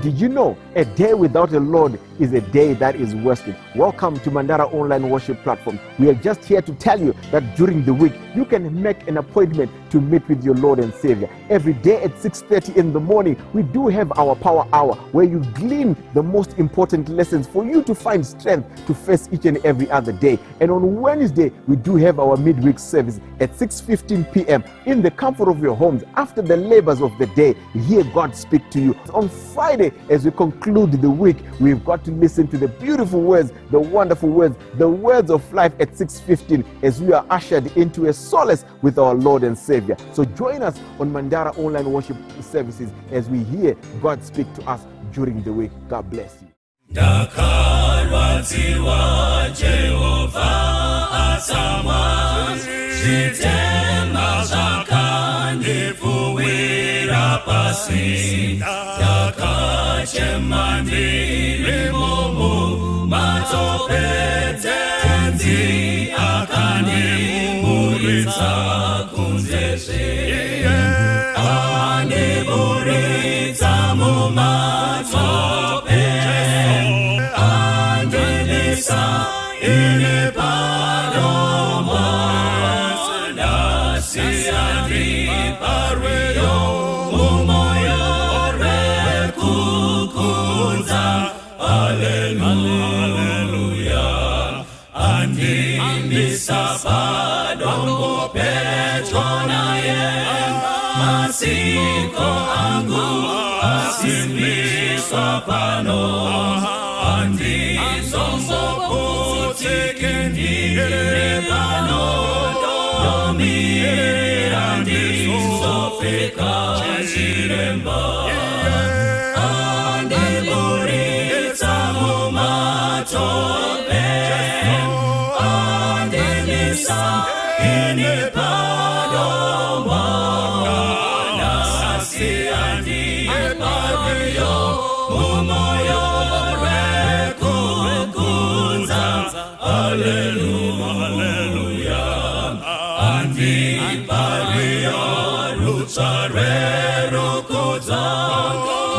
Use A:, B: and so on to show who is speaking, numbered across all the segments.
A: Did you know a day without a Lord is a day that is wasted? Welcome to Mandara Online Worship Platform. We are just here to tell you that during the week you can make an appointment to meet with your Lord and Savior. Every day at 6:30 in the morning, we do have our power hour where you glean the most important lessons for you to find strength to face each and every other day. And on Wednesday, we do have our midweek service at 6:15 p.m. in the comfort of your homes after the labors of the day. Hear God speak to you. On Friday, as we conclude the week, we've got to listen to the beautiful words, the wonderful words, the words of life at 6:15 as we are ushered into a solace with our Lord and Savior. So join us on Mandara Online Worship Services as we hear God speak to us during the week. God bless you.
B: Ndakarwadziwa Jehovha atsamwa, zvitema zvakandipfuwira pasi. Ndakachema ndirimo mumatope, Tenzi akandiburitsa kunzezve, andiburitsa mumatope, andimisa ini padombo. Nhasi andipa rwiyo mumoyo rwekukudza. Aleluya! Andimisa padombo pedyo naye, masiko angu asimbiswa pano, handizomboputike ndiri pano, ndomirira ndizopfeka chiremba. Andiburitsa mumatope, andimisa ini padombo. Nhasi andipa rwiyo mumoyo rwekukudza. Aleluya! Andipa rwiyo rutsva rwerukudza,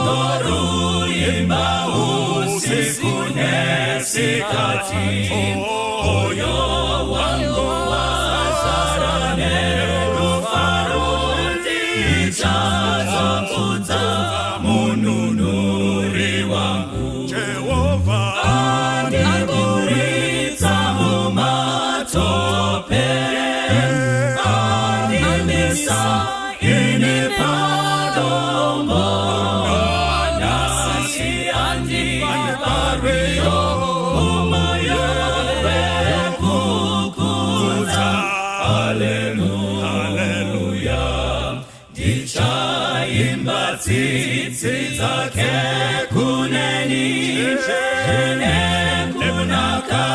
B: noruimba usiku nesikati. Moyo wangu wazara nerufaro, ndichazokudza Mununuri wangu.
C: Jehovha.
B: Andiburitsa mumatope, andimisa ini padombo. Nhasi andipa rwiyo mumoyo rwekukudza. Aleluya! Ndichaimba tsitsi dzake kuneni, nekunaka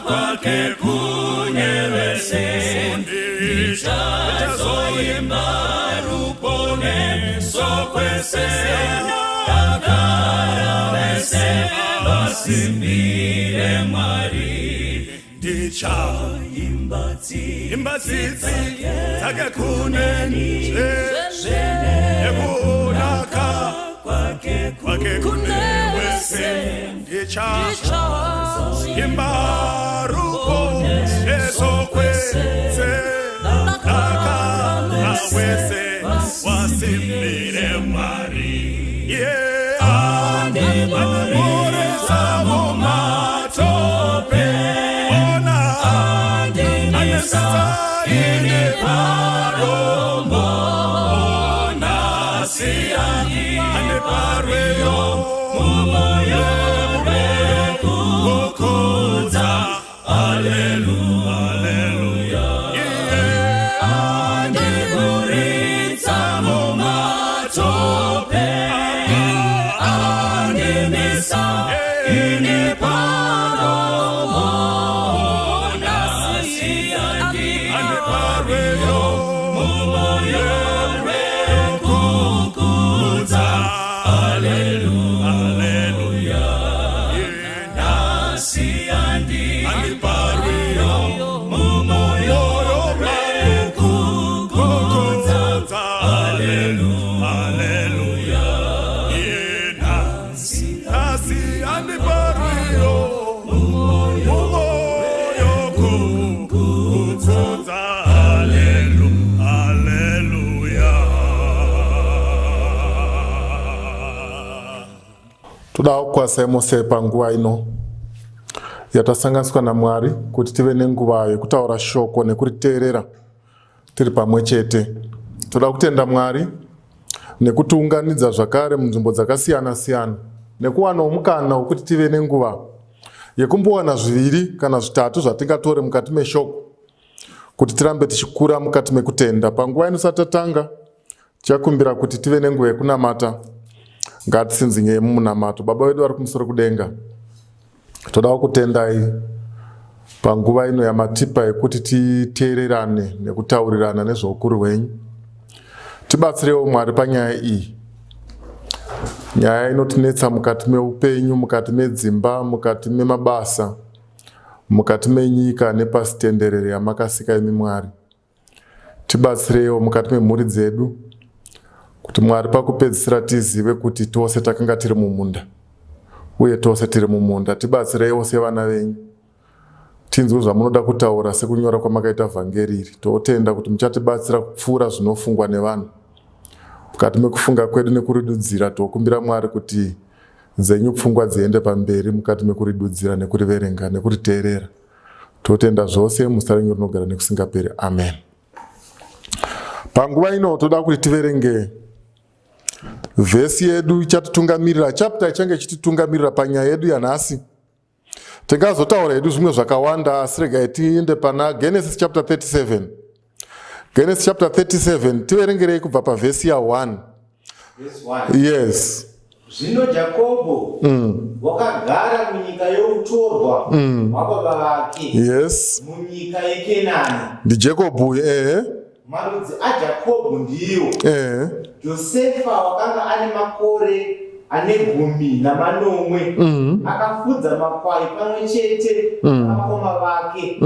B: kwake kune vese. Ndichazoimba ruponeso kwese, dakara vese vasimbire Mwari.
C: Ndichaimba
B: Imba
C: tsitsi dzake kuneni, nekunaka
B: kwake
C: kwake kune wese. Ndichaimba ruponeso kwese, dakara wese wasimbire Mwari. Yeah, andiburitsa mumatope, ona
B: andimisa ini padombo. Nhasi andipa rwiyo mumoyo rwekukudza. Aleluya! Andiburitsa mumatope.
D: Toda kukwazisai mose panguva ino yatasanganiswa naMwari kuti tive nenguva yekutaura shoko nekuriteerera tiri pamwe chete. Toda kutenda Mwari nekutiunganidza zvakare munzvimbo dzakasiyana siyana nekuwanawo mukana wekuti tive nenguva yekumbowana zviviri kana zvitatu zvatingatore mukati meshoko kuti tirambe tichikura mukati mekutenda. Panguva ino sati tatanga, tichakumbira kuti tive nenguva yekunamata. Ngatisinzinyei mumunamato. Baba vedu vari kumusoro kudenga, toda kukutendai panguva ino yamatipa yekuti titeererane nekutaurirana nezveukuru hwenyu. Tibatsirewo Mwari panyaya iyi, nyaya inotinetsa mukati meupenyu, mukati medzimba, mukati memabasa, mukati menyika nepasi tenderere yamakasika imi Mwari. Tibatsireiwo mukati memhuri dzedu kuti Mwari pakupedzisira tizive kuti tose takanga tiri mumunda uye tose tiri mumunda. Tibatsireiwo sevana venyu tinzwe zvamunoda kutaura sekunyora kwamakaita vhangeri iri. Totenda kuti muchatibatsira kupfuura zvinofungwa nevanhu. Mukati mekufunga kwedu nekuridudzira tokumbira Mwari kuti dzenyu pfungwa dziende pamberi mukati mekuridudzira nekuriverenga nekuriteerera. Totenda zvose muzita renyu rinogara nekusingaperi. Amen. Panguva ino toda kuti tiverenge vhesi yedu ichatitungamirira, chapter ichange ichititungamirira panyaya yedu yanhasi. Tingazotaura hedu zvimwe zvakawanda asi regai tiende pana Genesis chapter 37. Genesis chapter 37 tiverengerei kubva pavhesi ya 1. Yes.
E: Zvino Jakobho wakagara munyika youtorwa hwababa vake,
D: Yes.
E: munyika yeKenani.
D: NdiJacob uyu ehe.
E: Marudzi aJakobho ndiwo.
D: Ehe.
E: Josefa wakanga ane makore ane 19, akafudza makwai pamwe chete navakoma vake.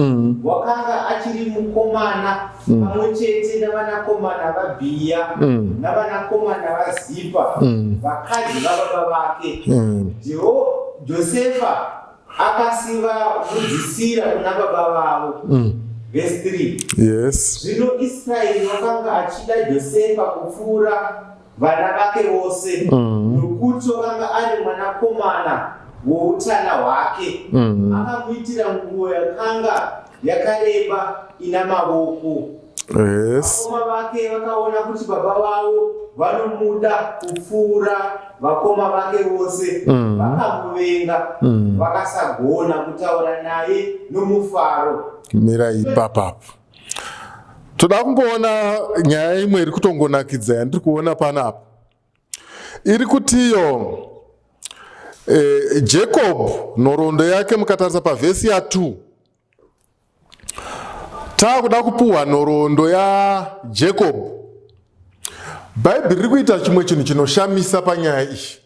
E: Wakanga achiri mukomana pamwe chete navanakomana vaBhiya navanakomana vaZipa, vakadzi vababa vake. Josefa akasivavudzisira kuna baba vavo. Vhesi 3.
D: Yes.
E: Zvino Israeri wakanga achida Josefa kupfuura vana vake vose, nokuti wakanga ari mwanakomana woutana hwake. Akamuitira nguo yakanga yakareba ina mavoko.
D: Yes.
E: Vakoma vake vakaona kuti baba vavo vanomuda kupfuura vakoma vake vose, vakamuvenga, vakasagona kutaura naye nomufaro.
D: Mirai ipapapo. Toda kungoona nyaya imwe iri kutongonakidza yandiri kuona panapa. Iri kutiyo Jacob nhoroondo yake mukatarisa pavhesi ya 2 taakuda kupuhwa nhoroondo yaJacob. Bhaibheri riri kuita chimwe chinhu chinoshamisa panyaya iyi.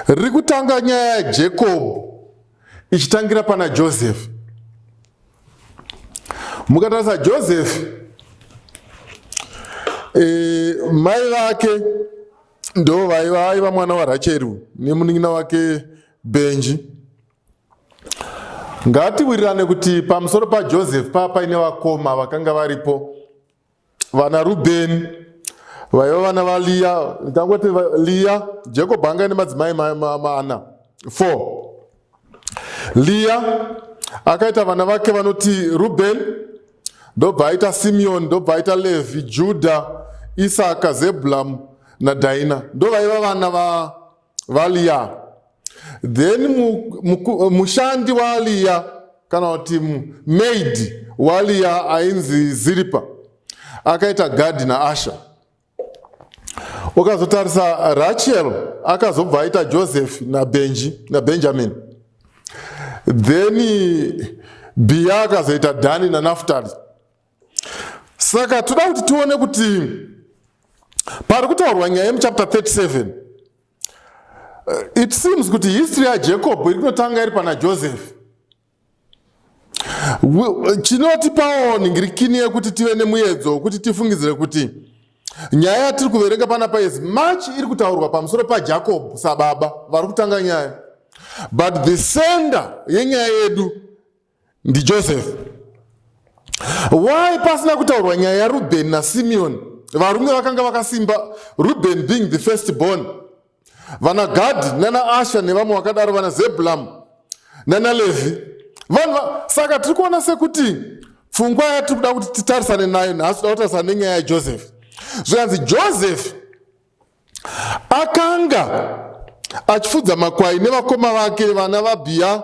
D: Riri kutanga nyaya yaJacob ichitangira pana Joseph. Mukatarisa Joseph, mai vake ndo vaiva aiva mwana waRacheri nemunin'ina wake Benji. Ngatiwirirane kuti pamusoro paJoseph paa paine vakoma vakanga varipo, vana Rubheni vaiva vana vaLiya. Ndangoti Liya, Jacob anga ine madzimai mana 4. Liya akaita vana vake vanoti Rubheni, ndobva aita Simeoni, ndobva aita Levi, Judha, Isaka, Zebhulamu naDhaina. Ndo vaiva vana vaLiya. Then mushandi waLiya kana kuti maid waLiya ainzi Ziripa akaita Gadhi naAsha. Ukazotarisa Rachel akazobva aita Joseph naBenji naBenjamin. Then Bia akazoita Dani naNaftali. Saka toda kuti tione kuti pari kutaurwa nyaya yemuchapter 37. It seems kuti history yaJacob iri kutotanga iri pana Joseph. Chinotipawo nhingirikini yekuti tive nemuedzo wekuti tifungidzire kuti nyaya yatiri kuverenga panapa is much iri kutaurwa pamusoro paJacob sababa vari kutanga nyaya, but the sender yenyaya yedu ndiJoseph. Why pasina kutaurwa nyaya yaRubhen naSimeon, varume vakanga vakasimba, Rubhen being the first born? Vana Gadhi nana Asha nevamwe vakadaro, vana Zebhulamu nana Levhi. Vanhu saka tiri kuona sekuti pfungwa yatiri kuda kuti titarisane nayo nhasi, toda kutarisana nenyaya yaJoseph. Zvikanzi Joseph akanga achifudza makwai nevakoma vake vana vaBhiya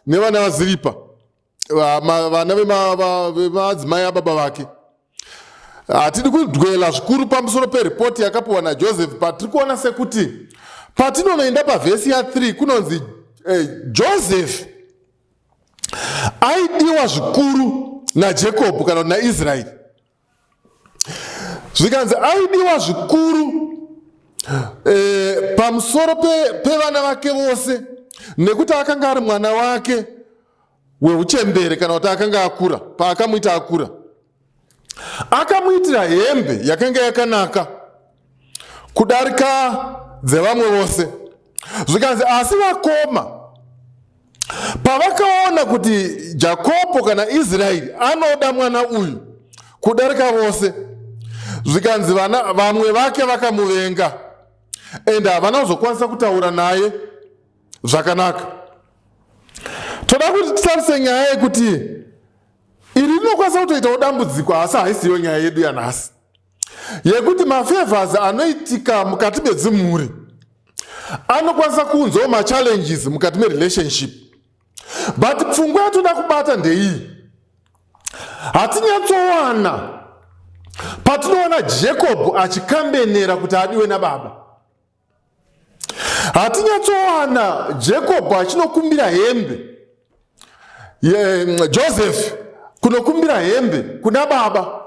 D: nevana vaZiripa, vana vemadzimai ababa vake. Hatidi kudwela zvikuru pamusoro peripoti yakapiwa naJoseph, but tiri kuona sekuti patinonoenda pavhesi ya3 kunonzi Joseph aidiwa zvikuru naJacob kana kuti naIsraeri. Zvikanzi aidiwa zvikuru pamusoro pevana vake vose, nekuti akanga ari mwana wake weuchembere, kana kuti akanga akura. Paakamuita akura, akamuitira hembe yakanga yakanaka kudarika dzevamwe vose. Zvikanzi asi vakoma pavakaona kuti Jakobho kana Israeri anoda mwana uyu kudarika vose, zvikanzi vana vamwe vake vakamuvenga, ende havana kuzokwanisa kutaura naye zvakanaka. Toda kuti titarise nyaya yekuti iri rinokwanisa kutoitawo dambudziko, asi haisiyo nyaya yedu yanhasi, yekuti mafavors anoitika mukati medzimhuri anokwanisa kuunzawo machallenges mukati merelationship. But pfungwa yatoda kubata ndeiyi: hatinyatsowana patinoona Jacob achikambenera kuti adiwe nababa. Hatinyatsowana Jacob achinokumbira hembe, Joseph kunokumbira hembe kuna baba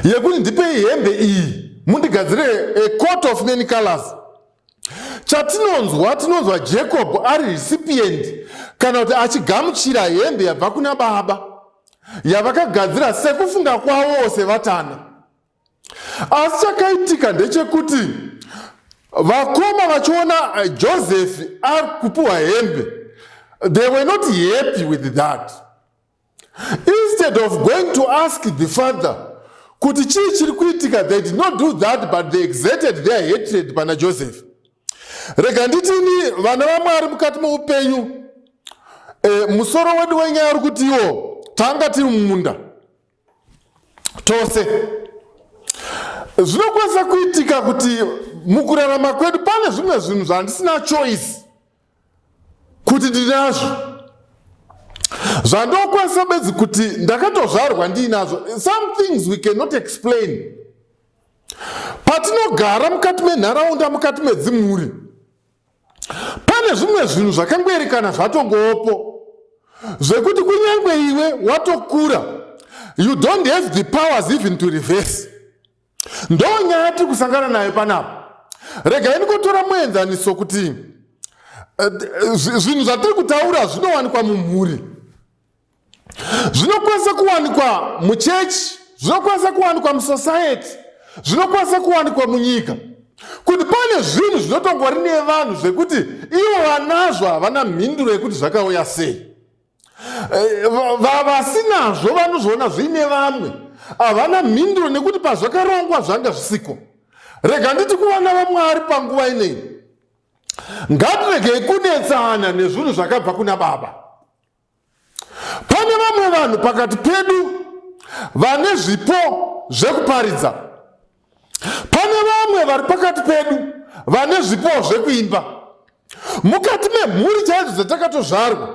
D: yekuti ndipei hembe iyi, mundigadzire a coat of many colors. Chatinonzwa, tinonzwa Jacob ari recipient, kana kuti achigamuchira hembe yabva kuna baba yavakagadzira sekufunga kwavo sevatana. Asi chakaitika ndechekuti vakoma vachiona Joseph ari kupiwa hembe, they were not happy with that. Instead of going to ask the father kuti chii chiri kuitika, they did not do that, but they exerted their hatred pana Joseph. Rega nditini, vana vaMwari, mukati meupenyu, musoro wedu wenyaya uri kuti iwo tanga tiri mumunda tose. Zvinokwanisa kuitika kuti mukurarama kwedu pane zvimwe zvinhu zvandisina choice kuti ndinazvo, zvandokwanisa bedzi kuti ndakatozvarwa ndiinazvo. Some things we cannot explain. Patinogara mukati menharaunda, mukati medzimhuri, pane zvimwe zvinhu zvakangoerekana zvatongopo, zvekuti kunyange iwe watokura, you don't have the powers even to reverse. Ndo nyaya tiri kusangana nayo panapa. Regai ndikotora muenzaniso kuti zvinhu zvatiri kutaura zvinowanikwa mumhuri, zvinokwanisa kuwanikwa muchechi, zvinokwanisa kuwanikwa musociety, zvinokwanisa kuwanikwa munyika, kuti pane zvinhu zvinotongori nevanhu zvekuti ivo vanazvo havana mhinduro yekuti zvakauya sei. Vasinazvo vanozviona zviine vamwe, havana mhinduro nekuti pazvakarongwa zvanga zvisiko. Rega nditi kuvana vaMwari panguva inei, ngatiregei kunetsana nezvinhu zvakabva kuna baba. Pane vamwe vanhu pakati pedu vane zvipo zvekuparidza. Pane vamwe vari pakati pedu vane zvipo zvekuimba. Mukati memhuri chaidzo dzatakatozvarwa,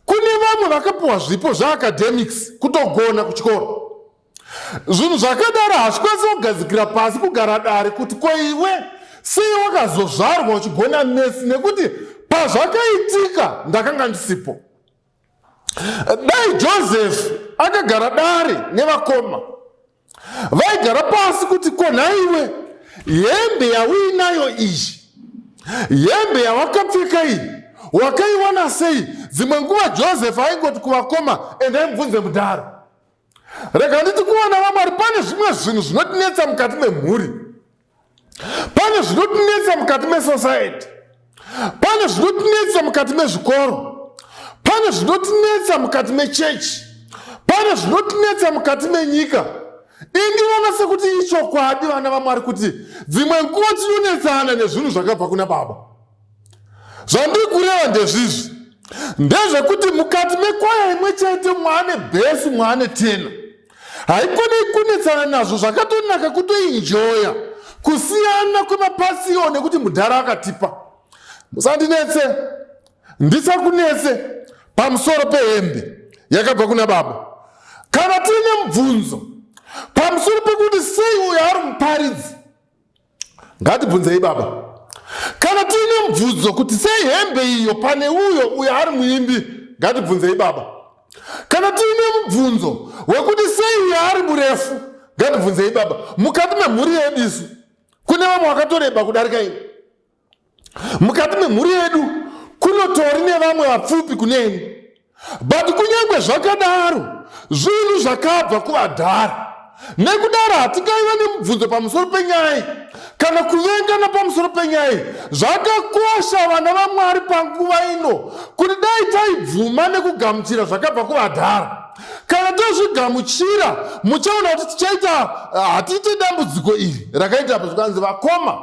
D: kune vamwe vakapiwa zvipo zveacademics, kutogona kuchikoro. Zvinhu zvakadaro hazvikwanisi kugadzikira pasi, kugara dare kuti ko iwe sei wakazozvarwa uchigona maths, nekuti pazvakaitika ndakanga ndisipo. Dai Joseph akagara dare nevakoma, vaigara pasi kuti ko nhaiwe, hembe yauinayo iyi, hembe yawakapfeka iyi, wakaiwana sei? Dzimwe nguva Joseph aingoti kuvakoma, endai mubvunze mudhara. Rega nditi kuvana vaMwari, pane zvimwe zvinhu zvinotinetsa mukati memhuri, pane zvinotinetsa mukati mesociety, pane zvinotinetsa mukati mezvikoro, pane zvinotinetsa mukati mechechi, pane zvinotinetsa mukati menyika. Indinoona sekuti ichokwadi vana vaMwari kuti dzimwe nguva tinonetsana nezvinhu zvakabva kuna baba. Zvandiri kureva ndezvizvi ndezvekuti mukati mekwaya imwe chete mwaane bhesi mwaane tena haikonei kunetsana nazvo zvakatonaka kutoinjoya kusiyana kwemapasiyo nekuti mudhara akatipa musandinetse ndisakunetse pamusoro pehembe yakabva kuna baba kana tiine mubvunzo pamusoro pekuti sei uyo ari muparidzi ngatibvunzei baba kana tiine mubvunzo kuti sei hembe iyo pane uyo uyo ari muimbi ngatibvunzei baba kana tiine mubvunzo wekuti sei uyo ari murefu ngatibvunzei baba mukati memhuri yedu isu kune vamwe vakatoreba kudarika ini mukati memhuri yedu kunotori nevamwe vapfupi kuneni but kunyange zvakadaro zvinhu zvakabva kuvadhara nekudaro hatingaiva nemubvunzo pamusoro penyaya kana kuvengana pamusoro penyaya zvakakosha vana vamwari panguva ino kuti dai taibvuma nekugamuchira zvakabva kuvadhara kana tozvigamuchira muchaona kuti tichaita hatiite dambudziko iri rakaita apo zvikanzi vakoma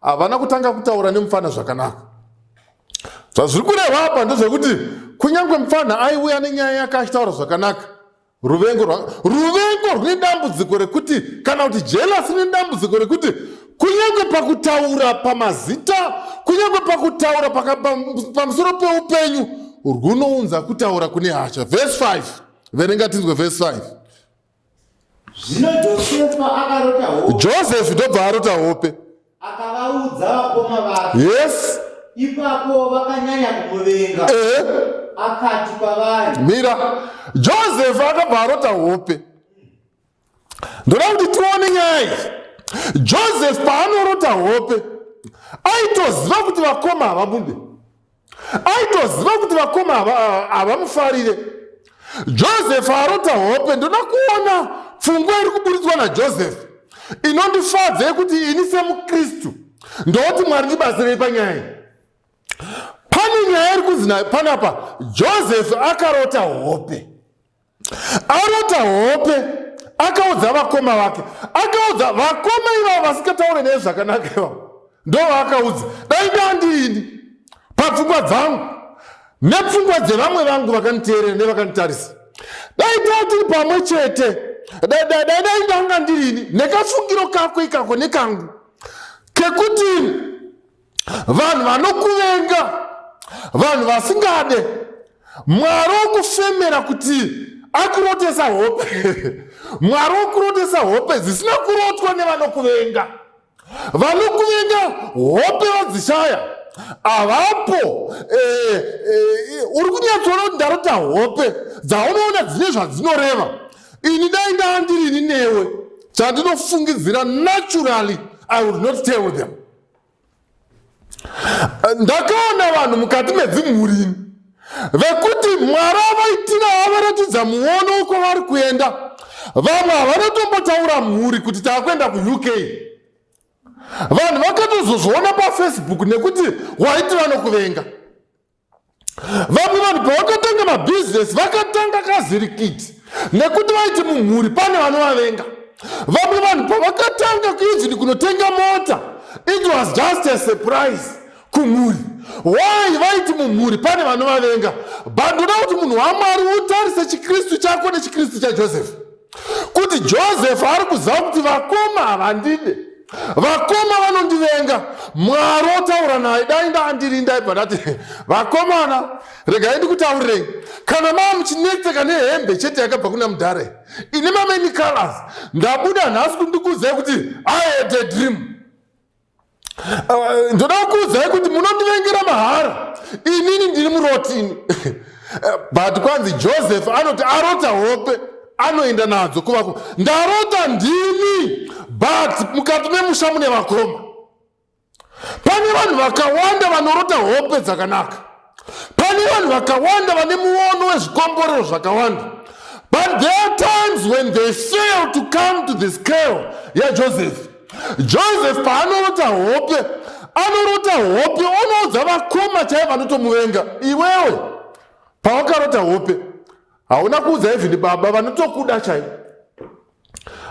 D: havana kutanga kutaura nemufana zvakanaka zvazviri kurehwa apa ndezvekuti kunyange mufana aiuya nenyaya yake achitaura zvakanaka ruvengo ruvengo rune dambudziko rekuti kana kuti jelasi rine dambudziko rekuti kunyange pakutaura pamazita kunyange pakutaura pamusoro peupenyu rwunounza kutaura kune hasha vhesi 5 verenga tinzwe vhesi 5
E: Zvino Josefa akarota hope.
D: Joseph ndobva arota hope.
E: Akavaudza vakoma vake.
D: Yes.
E: Ipapo vakanyanya kumuvenga.
D: Eh.
E: Akati kwavari.
D: Mira. Joseph akabva arota hope. Ndoda kuti tione nyaya iyi. Joseph paanorota hope aitoziva kuti vakoma havamude. Aitoziva kuti vakoma havamufarire. Joseph arota hope. Ndoda kuona pfungwa iri kuburitswa naJoseph inondifadza yekuti ini semuKristu ndoti Mwari ndibatsirei panyaya iyi. Pane nyaya iri kunzi panapa Joseph akarota hope. Arota hope akaudza vakoma vake, akaudza vakoma ivavo vasingataure naye zvakanaka ivavo ndovaakaudza, dai ndandiini papfungwa dzangu nepfungwa dzevamwe vangu vakanditeerera nevakanditarisa, dai tatiri pamwe chete, dai dai dai ndanga ndirini nekafungiro kako ikako nekangu kekuti vanhu vanokuvenga vanhu vasingade mwari wokufemera kuti akurotesa hope mwari wokurotesa hope dzisina kurotwa nevanokuvenga vanokuvenga hope vadzishaya havapo eh, eh, uri kunyatsoona kuti ndarota hope dzaunoona dzine zvadzinoreva ini dai ndaandirini newe chandinofungidzira naturally i would not tell them Ndakaona vanhu mukati medzimhuri ini vekuti Mwari avaitira avaratidza muono wekwavari kuenda. Vamwe havana tombotaura mhuri kuti taakuenda kuUK. Vanhu vakatozozviona paFacebook nekuti waiti vanokuvenga. Vamwe vanhu pavakatanga mabhizinesi vakatanga kazirikiti nekuti vaiti mumhuri pane vanovavenga. Vamwe vanhu pavakatanga kuizini kunotenga mota it was just a surprise kumhuri. Why vaiti mumhuri pane vanovavenga? But ndoda kuti munhu waMwari utarise chiKristu chako nechiKristu chaJoseph. Kuti Joseph ari kuziva kuti vakoma havandide, vakoma vanondivenga. Mwari otaura naye, dai ndandiri ndaibva ndati vakomana, regai ndikutaurirei, kana mava muchinetseka nehembe chete yakabva kuna mudhara ine mamany colors, ndabuda nhasi kuti ndikuudzai kuti I had a dream. Ndoda kukuudzai kuti munondivengera mahara, inini ndiri murotini. But kwanzi Joseph anoti arota hope anoenda nadzo kuvako, ndarota ndini, but mukati memusha mune vakoma. Pane vanhu vakawanda vanorota hope dzakanaka, pane vanhu vakawanda vane muono wezvikomborero zvakawanda, but there are times when they fail to come to the scale yaJoseph. Joseph paanorota hope, anorota hope onoudza vakoma chaivo vanotomuvenga. Iwewe pawakarota hope hauna kuudza even baba vanotokuda chaivo,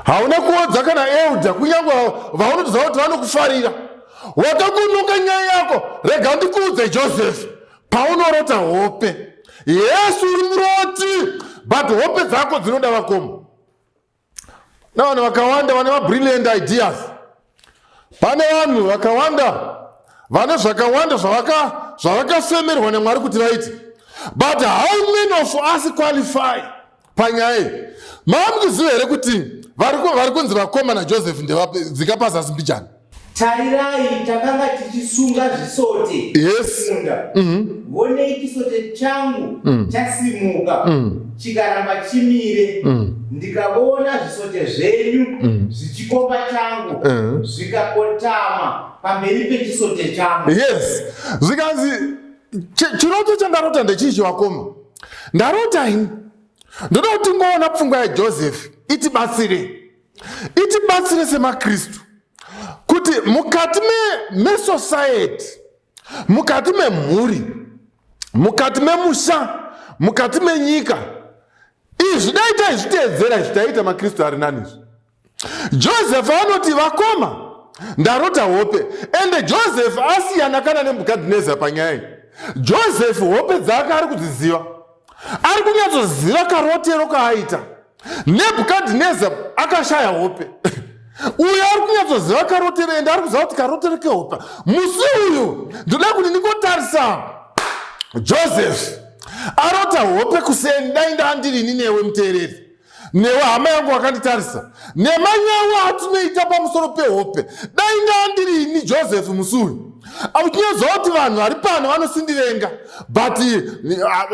D: Hauna kuodza kana elder, kunyange vaunotoziva kuti vanokufarira. Wakakunuka nyaya yako. Rega ndikuudze, Joseph, paunorota hope, yes, uri muroti, but hope dzako dzinoda vakoma navanhu vakawanda vane mabrilliant ideas. Pane vanhu vakawanda vane zvakawanda zvavakafemerwa naMwari kuti vaite, but how many of us qualify panyaya iyi? Mava muchiziva here kuti vari kunzi vakoma naJoseph ndedzika pazasi mbijana?
E: Tarirai, takanga tichisunga zvisote munda. Vonei, chisote changu chasimuka, chikaramba chimire. Ndikavona zvisote zvenyu zvichikomba changu, zvikakotama pamberi pechisote changu.
D: Yes, zvikanzi, "Chiroto chandarota ndechichi, vakoma. Ndarota ini." Ndoda kuti tingoona pfungwa yaJoseph itibatsire, itibatsire semaKristu kuti mukati mesociety, mukati memhuri, mukati memusha, mukati menyika, izvi dai taizviteedzera izvi, taiita maKristu ari nani. Izvi Joseph anoti, "Vakoma, ndarota hope." Ende Joseph asiyana kana Nebhukadhineza panyaya iyi. Joseph hope dzake ari kudziziva, ari kunyatsoziva karotero kaaita. Nebhukadhineza akashaya hope. Uyo ari kunyatsoziva karotero, ende ari kuziva kuti karotero kehope musi uyu. Ndoda kuti ndingotarisa Joseph arota hope kuseni. Dai ndaandirini newe muteereri, newe hama yangu wakanditarisa, nemanyawo atinoita pamusoro pehope, dai ndaandirini Joseph musi uyu, uchinyaziva kuti vanhu vari pano vanosindivenga, but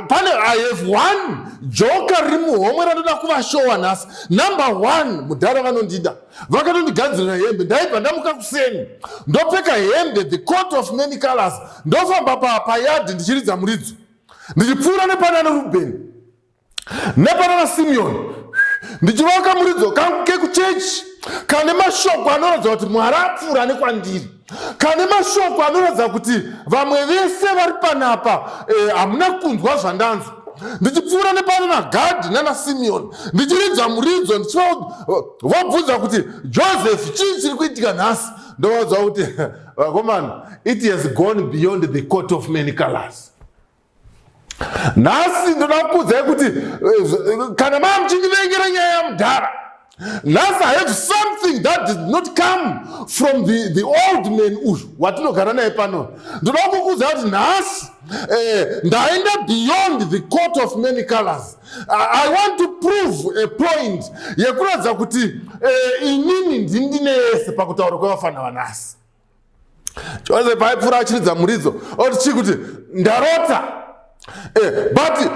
D: pane, I have one joker riri muhomwe randoda kuvashowa nhasi. Number one, mudhara vanondida, vakatondigadzirira hembe. Ndaibva ndamuka kuseni, ndopfeka hembe, the coat of many colors, ndofamba payadhi ndichiridza muridzo, ndichipfuura nepanana Rubheni, nepanana Simeoni, ndichivaka muridzo kangu kekuchechi kane mashoko anoratidza kuti Mwari apfuura nekwandiri, kane mashoko anoratidza kuti vamwe vese vari panapa hamuna kunzwa zvandanzwa. Ndichipfuura nepano naGadhi nanaSimeoni, ndichiridza muridzo, ndichivabvunza kuti, "Joseph, chii chiri kuitika nhasi?" Ndovaudza kuti, "Vakomana, it has gone beyond the coat of many colors. Nhasi ndoda kukuudzai kuti kana maa muchindivengera nyaya yamudhara, nhasi I have something that did not come from the old man uyu watinogara naye pano. Ndoda kukuudza kuti nhasi ndaenda beyond the coat of many colors. I want to prove a point yekuratidza kuti inini ndindine yese pakutaura kwevafana vanhasi." Joseph aipfuura achiridza muridzo, oti chii? Kuti ndarota. But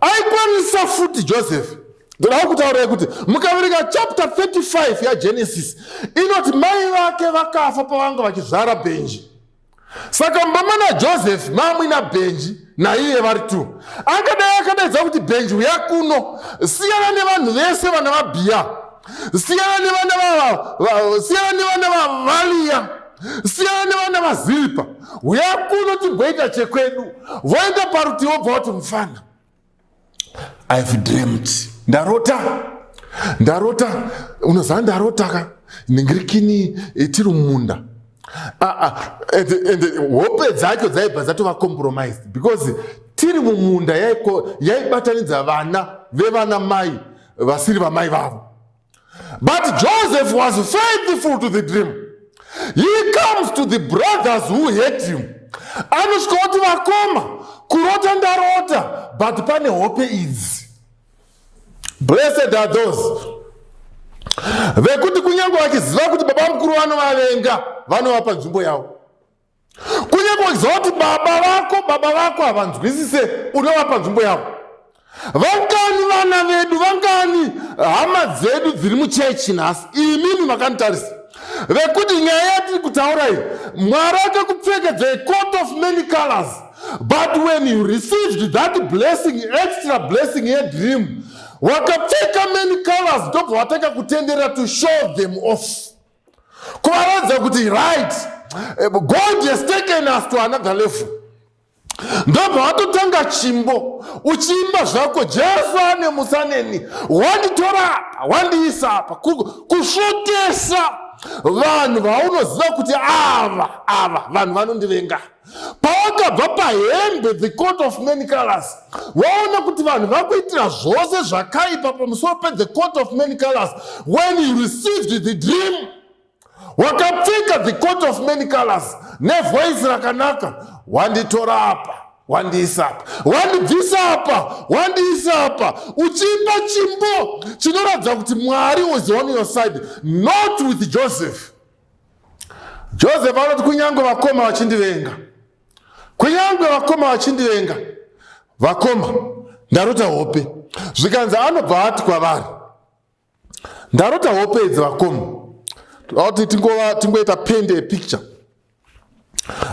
D: aikwanisa futi Joseph. Ndoda kutaurai kuti mukaverenga chapter 35 yaGenesis, inoti mai vake vakafa pavanga vachizvara Bhenji. Saka mumba mana Joseph mamuina Bhenji naiye vari two. Angadai akadaidza kuti, "Bhenji, uya kuno, siyana nevanhu vese, vana vabhiya, siyana nevana, siyana nevana vavaliya, siyana nevana vaZiripa, uya kuno timboita chekwedu." Voenda parutivi, vobva vati, "Mufana, I've dreamt, ndarota, ndarota. Unoziva, ndarota ka ningirikini, tiri mumunda." Ah, ah, and hope dzacho dzaibva dzatova compromised because tiri mumunda yaibatanidza vana vevana mai vasiri vamai vavo. But Joseph was faithful to the dream. He comes to the brothers who hate him. Anosvika kuti, "Vakoma, kurota ndarota, but pane hope idzi." Blessed are those vekuti kunyange vachiziva kuti baba mukuru vanovavenga, vanovapa nzvimbo yavo. Kunyange vachiziva kuti baba vako havanzwisise, unovapa nzvimbo yavo. Vangani vana vedu, vangani hama dzedu dziri muchechi nhasi, imimi makanditarisa, vekuti nyaya yatiri kutaura iyi, Mwari akakupfekedza a coat of many colors, but when you received that blessing, extra blessing yedream, wakapfeka many colors, ndobva watanga kutenderera to show them off, kuvaratidza kuti, right, God has taken us to another level.
F: Ndobva watotanga chimbo uchiimba zvako, Jesu ane mutsa neni, wanditora apa, wandiisa apa, kusvotesa vanhu vaunoziva kuti ava ava vanhu vanondivenga. Pawakabva pahembe, the coat of many colors, waona kuti vanhu vakuitira zvose zvakaipa pamusoro pe the coat of many colors. When you received the dream, wakapfeka the coat of many colors nevoice rakanaka, wanditora apa, wandiisa apa, wandibvisa apa, wandiisa apa, uchiimba chimbo chinoratidza kuti Mwari was on your side. Not with Joseph. Joseph anoti, "Kunyange vakoma vachindivenga, kunyange vakoma vachindivenga, vakoma, ndarota hope." Zvikanzi anobva ati kwavari, "Ndarota hope idzi, vakoma." Kuti tingoita paint picture,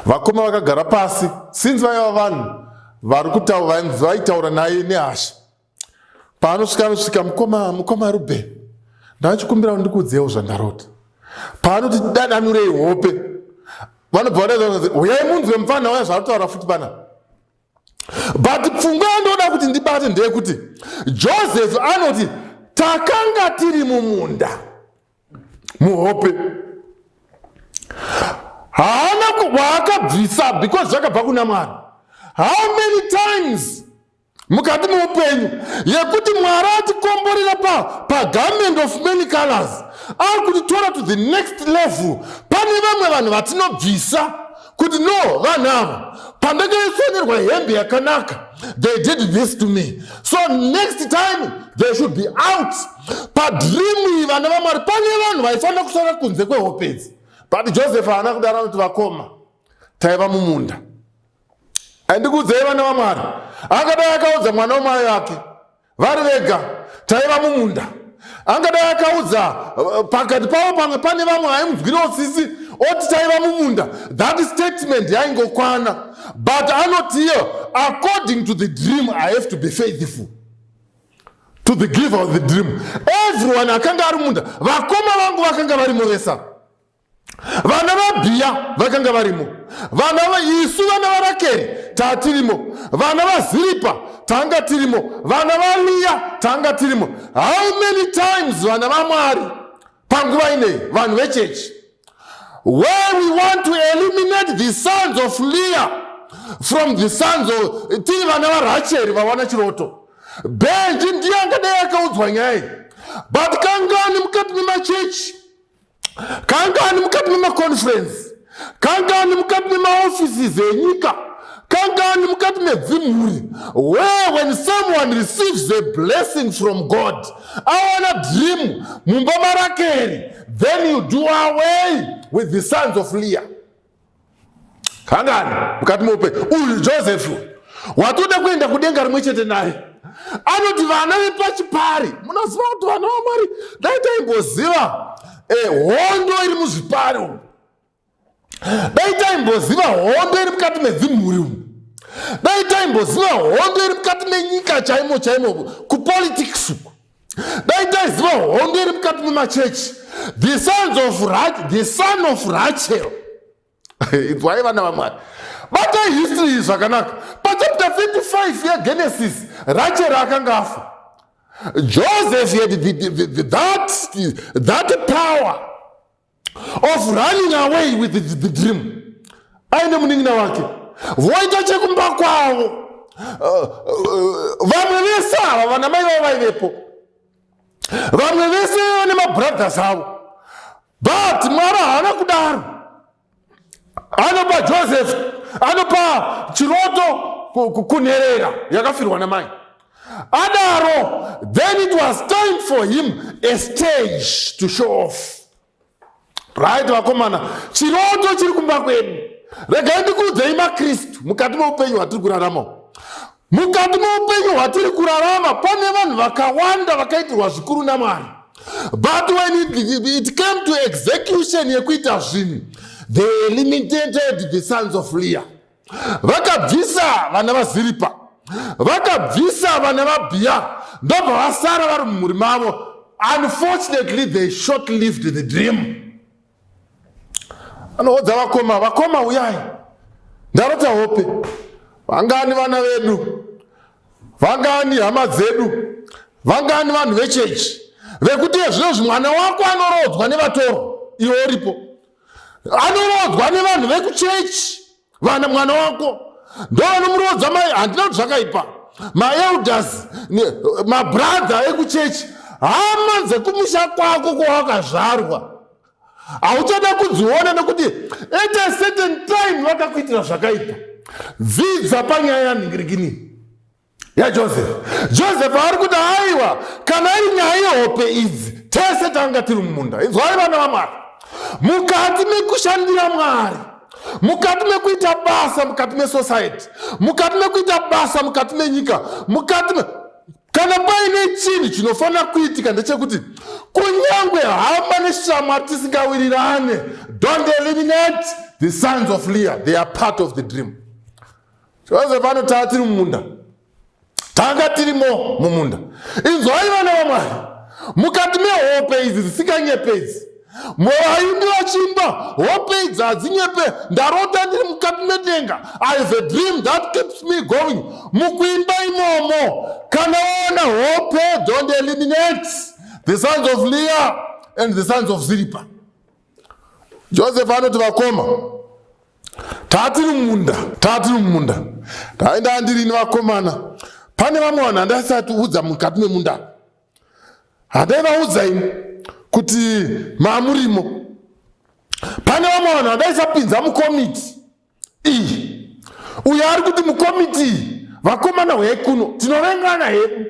F: vakoma vakagara pasi, since vaiva vanhu vari kutaura, vaitaura naye nehasha. Paanosvika, anosvika, "Mukoma, mukoma Ruben, ndachikumbira ndikuudzewo zvandarota." Paanoti, "Dadanurei hope," vanobva vadaidza, "Uyai munzwe mufana uya zvaanotaura futi pana." But pfungwa yandoda kuti ndibate ndeyekuti Joseph anoti, "Takanga tiri mumunda muhope." Haana waakabvisa because zvakabva kuna Mwari. How many times mukati meupenyu yekuti Mwari atikomborera pagarment of many colors, ari kutitora to the next level, pane vamwe vanhu vatinobvisa kuti, "No, vanhu ava, pandakaisonerwa hembe yakanaka, they did this to me, so next time they should be out." Padream iyi, vana vaMwari, pane vanhu vaifanira kusara kunze kwehopedzi, but Joseph haana kudaro. Anoti, "Vakoma, taiva mumunda." Andikuudzei, vana vaMwari, angadai akaudza mwana wamai vake vari vega, "Taiva mumunda," angadai akaudza pakati pavo pamwe pane vamwe vaimunzwirawo tsitsi, oti, "Taiva mumunda," that statement yaingokwana. But anotiyo, "According to the dream, I have to be faithful to the giver of the dream." Everyone akanga ari munda, vakoma vangu vakanga varimo vesa, vana vaBhiya vakanga varimo, vana isu vana vaRakeri tatirimo, vana vaZiripa tanga tirimo, vana vaLiya tanga tirimo. How many times, vana vaMwari, panguva inei, vanhu vechechi, where we want to eliminate the sons of Leah from the sons of, tiri vana vaRacheri vawana chiroto? Benji ndiye angadai akaudzwa nyaya iyi. But kangani mukati memachechi, kangani mukati memaconference, kangani mukati memaoffices enyika, kangani mukati medzimhuri, where when someone receives a blessing from God, awana dream mumba maRakeri, then you do away with the sons of Leah? Kangani mukati meupenyu? Uyu Joseph watoda kuenda kudenga rimwe chete naye anoti, "Vana vepachipari." Munoziva kuti, vana vaMwari, dai taimboziva hondo iri muzvipari umu, dai taimboziva hondo iri mukati medzimhuri umu, dai taimboziva hondo iri mukati menyika chaimo chaimo, kupolitics uku, dai taiziva hondo iri mukati memachechi. The son of Rachel, inzwai, vana vaMwari, batai history iyi zvakanaka. Pachapter 35 yeGenesis, Rachel akanga afa. Joseph had that power of running away with the dream aine munin'ina wake, voita chekumba kwavo. Vamwe vese ava, vana mai vavo vaivepo, vamwe vese nemabrothers avo, but Mwari haana kudaro. Anopa Joseph, anopa chiroto kunherera yakafirwa namai. Adaro, then it was time for him a stage to show off. Right, vakomana, chiroto chiri kumba kwedu. Regai ndikuudzei, maKristu, mukati meupenyu hwatiri kurarama, mukati meupenyu hwatiri kurarama, pane vanhu vakawanda vakaitirwa zvikuru naMwari, but when it came to execution yekuita zvinhu, they eliminated the sons of Leah. Vakabvisa vana vaZiripa, vakabvisa vana vaBhiya, ndobva vasara vari mumhuri mavo. Unfortunately, they short lived the dream. Anoodza vakoma, "Vakoma, uyai, ndarota hope." Vangani vana vedu, vangani hama dzedu, vangani vanhu vechechi vekuti ezvinozvi mwana wako anorodzwa nevatoro, iwe uripo, anorodzwa nevanhu vekuchechi, vana mwana wako ndo vanomuroodza. Mai, handina kuti zvakaipa, maelders, mabrother ekuchechi, hama dzekumusha kwako kwawakazvarwa hauchada kudziona nekuti at a certain time vakakuitira zvakaipa. Dzidza panyaya yanhingirikini yaJoseph. Joseph ari kuti, aiwa, kana iri nyaya yehope idzi, tese tanga tiri mumunda. Inzwai, vana vaMwari, mukati mekushandira Mwari, mukati mekuita basa mukati mesociety, mukati mekuita basa mukati menyika, mukati me... kana paine chinhu chinofanira kuitika ndechekuti kunyange hama neshamwari tisingawirirane, don't eliminate the sons of Leah. They are part of the dream. Joseph anotaa tiri mumunda, tanga tirimo mumunda. Inzwai, vana vaMwari, mukati mehope idzi dzisinganyepedzi, vaimbi vachimba, hope idzi hadzinyepe. Ndarota ndiri mukati medenga. I have a dream that keeps me going. Mukuimba imomo, kana waona hope, don't eliminate the sons of Leah and the sons of Zilpah. Joseph anoti, vakoma, tatiri mumunda, tatiri mumunda, taenda ndirini vakomana. Pane vamwe vanhu handasati udza mukati memunda, handaivaudza ini kuti mamurimo. Pane vamwe vanhu handaisapinza mukomiti iyi. Uyo ari kuti mukomiti iyi, vakomana, huyai kuno, tinovengana hedu.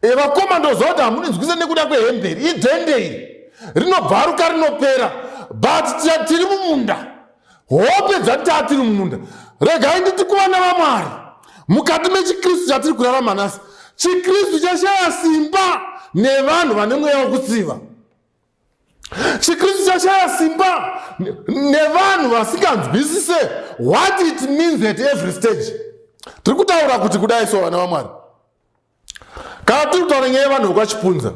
F: E, vakoma, ndoziva kuti hamuninzwise nekuda kwehemberi, idhende iri rinobvaruka, rinopera, but tiri mumunda, hope dzati taa tiri mumunda. Regai nditi kuvana vaMwari, mukati mechikristu chatiri kurarama nhasi, chikristu chashaya simba nevanhu vane mweya wekutsiva. Chikristu chashaya simba nevanhu vasinganzwisise what it means at every stage. Tiri kutaura kuti kudai so, vana vaMwari, kana tiri kutaura nyaya yevanhu vekwaChipunza,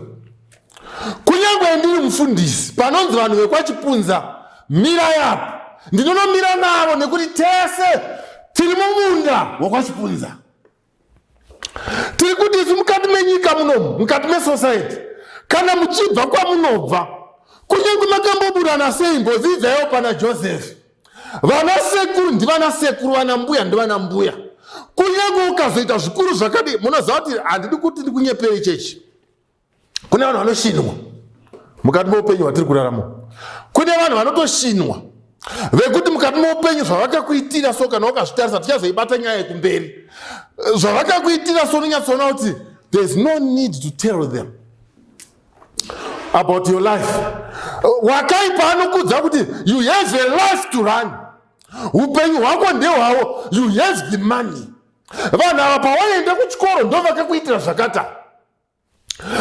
F: kunyange ndiri mufundisi, panonzi vanhu vekwaChipunza mirai apo, ndinonomira navo nekuti tese tiri mumunda wekwaChipunza. Tiri kuti isu mukati menyika munomu, mukati mesociety, kana muchibva kwamunobva, kunyange makamboburana sei, mbodzidzaiwo pana Joseph. Vana sekuru ndivana sekuru, vana mbuya ndivana mbuya, kunyange ukazoita zvikuru zvakadii. Munoziva kuti handidi kuti ndikunyepere chechi, kune vanhu vanoshinwa mukati meupenyu hwatiri kurarama. Kune vanhu vanotoshinwa vekuti mukati meupenyu zvavakakuitira so, kana wakazvitarisa, tichazoibata nyaya yekumberi, zvavakakuitira so, unonyatsoona kuti there is no need to tell them about your life. Wakaipa anokudza kuti you have a life to run, upenyu hwako ndehwavo, you have the money. Vanhu ava pawaienda kuchikoro ndo vakakuitira zvakata,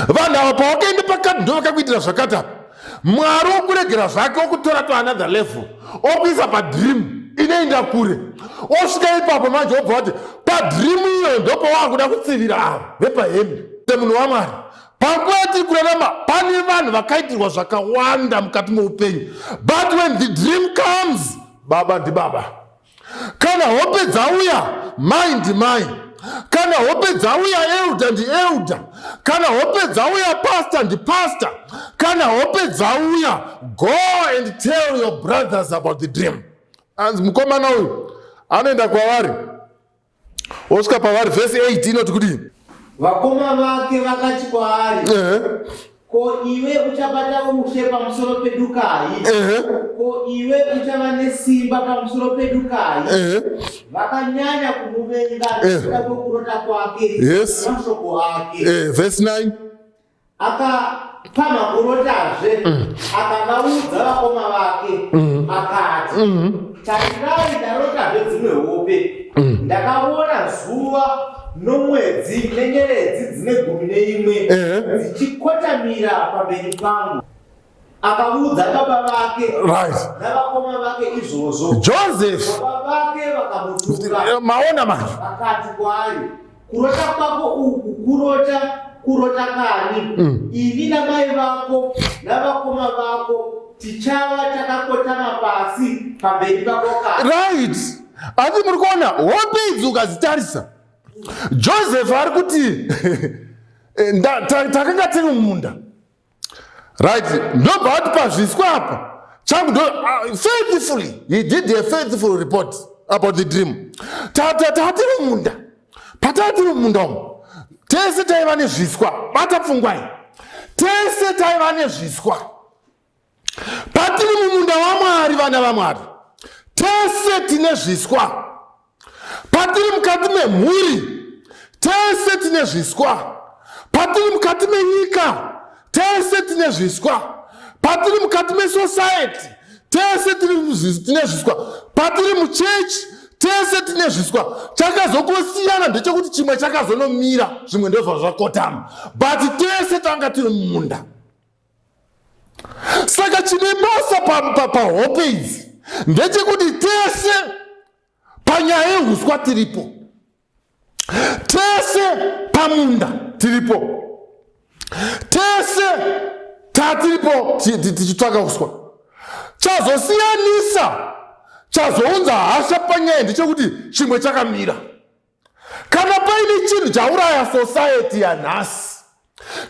F: vanhu ava pawakaenda pakati ndo vakakuitira zvakata. Mwari wokuregera zvake, wokutora to another level, okuisa padream inoenda kure. Osvika ipapo manje, wobva wati padream iyoyo ndopawakuda kutsivira ava vepahembe. Munhu waMwari, panguva yatiri kurarama pane vanhu vakaitirwa zvakawanda mukati meupenyu, but when the dream comes, baba ndibaba. Kana hope dzauya, mai ndimai. Kana hope dzauya, elder ndielder. Kana hope dzauya, pastor ndipastor. Kana hope dzauya, go and tell your brothers about the dream. Anzi mukomana uyu anoenda kwavari, osvika pavari. Vhesi 8 inoti kudii?
E: Vakoma vake vakati kwaari, "Ko iwe uchabata ushe pamusoro pedu kai? Ko iwe uchava nesimba pamusoro pedu kai?" Vakanyanya kumuvenga nekuda kwekurota kwake namashoko ake.
F: Vhesi 9.
E: Akapamha kurotazve, akavaudza vakoma vake, akati, "Tarirai, ndarotazve dzimwe hope. Ndakaona zuva nomwedzi nenyeredzi dzine 11 dzichikotamira pamberi pangu." Akaudza baba vake navakoma vake izvozvo.
F: Joseph
E: Baba vake vakamutuka.
F: Maona manje.
E: Vakati kwaari, "Kurota kwako uku kurota kurota kani? Ini namai vako navakoma vako tichava takakotama pasi pamberi pako kani?"
F: Right. Asi muri kuona hope idzi ukadzitarisa, Joseph ari kuti eh, takanga tiri mumunda. Right, ndobva ati pazviswa apa changu ndo faithfully he did a faithful report about the dream. Tatiri mumunda, patatiri mumunda umu tese taiva nezviswa. Bata pfungwai, tese taiva nezviswa. Patiri mumunda waMwari, vana vaMwari, tese tine zviswa. Patiri mukati memhuri, tese tine zviswa. Patiri mukati menyika, tese tine zviswa. Patiri mukati mesociety, tese tine zviswa. Patiri muchechi, tese tine zviswa. Chakazokosiyana ndechekuti chimwe chakazonomira, zvimwe ndozva zvakotama, but tese tanga tiri mumunda. Saka chine basa pahope idzi ndechekuti tese panyaya yehuswa tiripo, tese pamunda tiripo, tese tatiripo tichitsvaka uswa. Chazosiyanisa, chazounza hasha panyaya ndechekuti chimwe chakamira. Kana paine chinhu chauraya society yanhasi,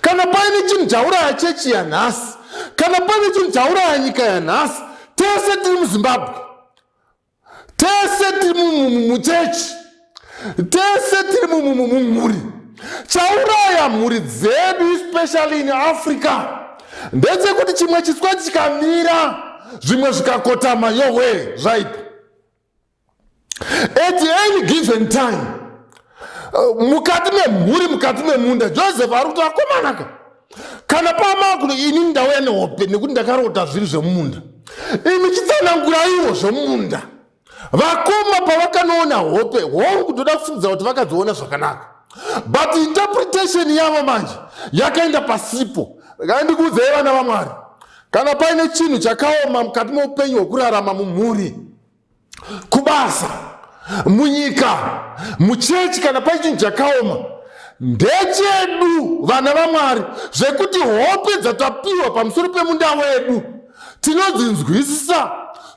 F: kana paine chinhu chauraya chechi yanhasi, kana paine chinhu chauraya nyika yanhasi, tese tiri muZimbabwe, tese tiri muchechi, tese tiri mumhuri. Chauraya mhuri dzedu, especially in Africa, ndechekuti chimwe chiswa chikamira, zvimwe zvikakotama. Yowe, zvaipa. At any given time, mukati memhuri, mukati memunda, Joseph ari kuti, akomanaka, kana pamakuno ini ndauya nehope nekuti ndakarota zviri zvemumunda, imi chitsananguraiwo zvemumunda. Vakoma pavakanoona hope, hongu, ndoda kufungidzira kuti vakadziona zvakanaka, but interpretation yavo manje yakaenda pasipo. Ndikuudzei, vana vaMwari, kana paine chinhu chakaoma mukati meupenyu hwekurarama mumhuri, kubasa, munyika, muchechi, kana paine chinhu chakaoma, ndechedu vana vaMwari zvekuti hope dzatapiwa pamusoro pemunda wedu tinodzinzwisisa,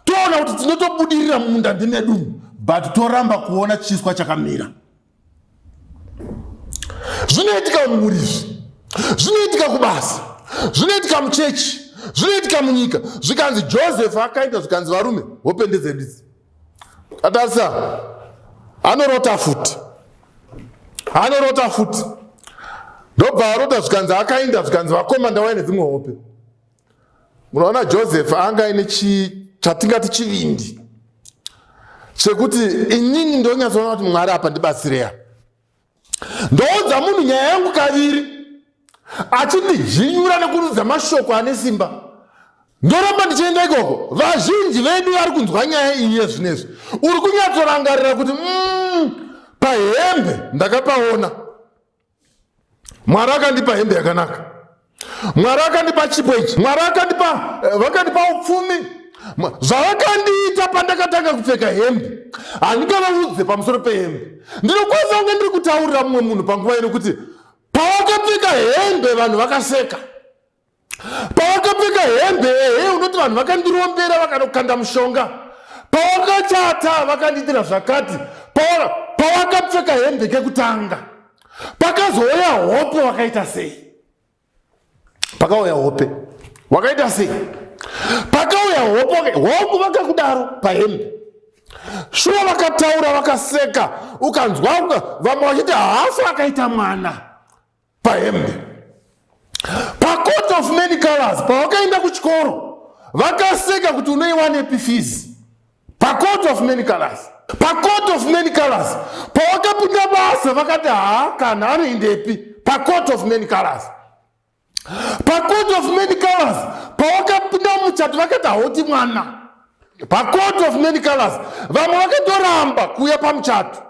F: toona kuti tinotobudirira mumunda ndimedu, but toramba kuona chiswa chakamira. Zvinoitika mumhuri izvi, zvinoitika kubasa, zvinoitika muchechi, zvinoitika munyika. Zvikanzi Joseph akaita, zvikanzi, varume, hope ndedzedu idzi. Atarisa, anorota futi, anorota futi, ndobva arota, zvikanzi akaenda, zvikanzi, vakoma, ndauya nedzimwe hope. Munoona, Joseph anga aine chatingati chivindi chekuti inini ndonyatsoona kuti Mwari apa ndibatsireya. Ndoudza munhu nyaya yangu kaviri, achindijinura nekurudza mashoko ane simba, ndoramba ndichienda ikoko. Vazhinji vedu vari kunzwa nyaya iyi yezvinezvi, uri kunyatsorangarira kuti pahembe ndakapaona Mwari akandipa hembe yakanaka, Mwari akandipa chipo ichi, Mwari akandipa, vakandipa upfumi. Zvavakandiita pandakatanga kupfeka hembe, handingavaudze pamusoro pehembe. Ndinokwanisa kunge ndiri kutaurira mumwe munhu panguva ino kuti pawakapfeka hembe vanhu vakaseka, pawakapfeka hembe, ehe, unoti vanhu vakandirombera, vakanokanda mushonga, pawakachata vakandiitira zvakati, pawakapfeka hembe kekutanga, pakazouya hope wakaita sei? Pakauya hope wakaita sei? Pakauya hope, hongu, vakakudaro pahembe, shuwa vakataura, vakaseka, ukanzwa vamwe vachiti haasi akaita mwana pahembe. Pacoat of many colors, pawakaenda kuchikoro vakaseka kuti unoiwanepi fees. Pacoat of many colors, pacoat of many colors, pawakapinda basa vakati haa, kana anoendepi. Pacoat of many colors, pacoat of many colors, pawakapinda muchato vakati hauti mwana. Pacoat of many colors, vamwe vakatoramba kuuya pamuchato.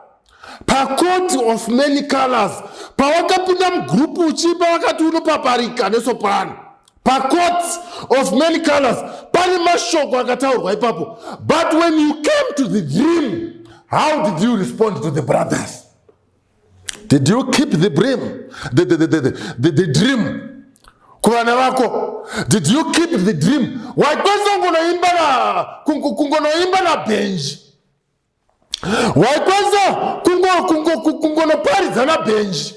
F: Pacoat of many colors, pawakapinda mugrupu uchiimba vakati unopaparika nesoprano. Pacoat of many colors, pane mashoko akataurwa ipapo, but when you came to the dream, how did you respond to the brothers? Did you keep the dream, the dream kuvana vako? Did you keep the dream? Waikwanisa kungonoimba naBenji. Waikwanisa kungonoparidza naBhenji.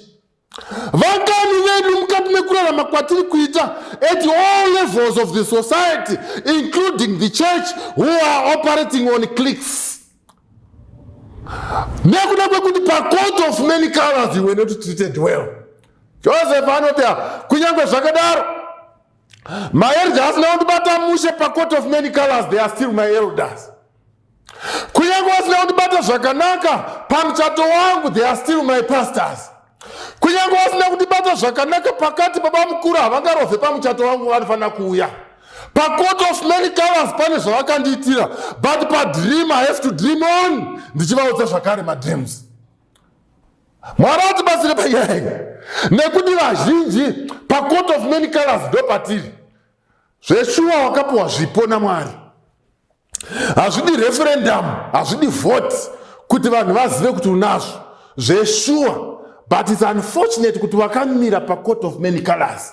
F: Vangani vedu mukati mekurarama kwatiri kuita at all levels of the society, including the church, who are operating on cliques? Nekuda kwekuti pacoat of many colors you were not treated well. Joseph anoti, kunyange zvakadaro, maelders asina kundibata mushe pacoat of many colors, they are still my elders. Kunyange vasina kundibata zvakanaka pamuchato wangu, they are still my pastors. Kunyange vasina kundibata zvakanaka pakati, baba mukuru havangarovhe pamuchato wangu, vanofanira kuuya. Pacoat of many colors pane zvavakandiitira, but padream I have to dream on, ndichivaudza zvakare madreams. Mwari atibatsire panyaya iyi, nekuti vazhinji pacoat of many colors ndo patiri. Zveshuwa wakapiwa zvipo naMwari. Hazvidi referendum, hazvidi vote kuti vanhu vazive kuti unazvo zveshuwa, but it's unfortunate kuti wakamira pacoat of many colors.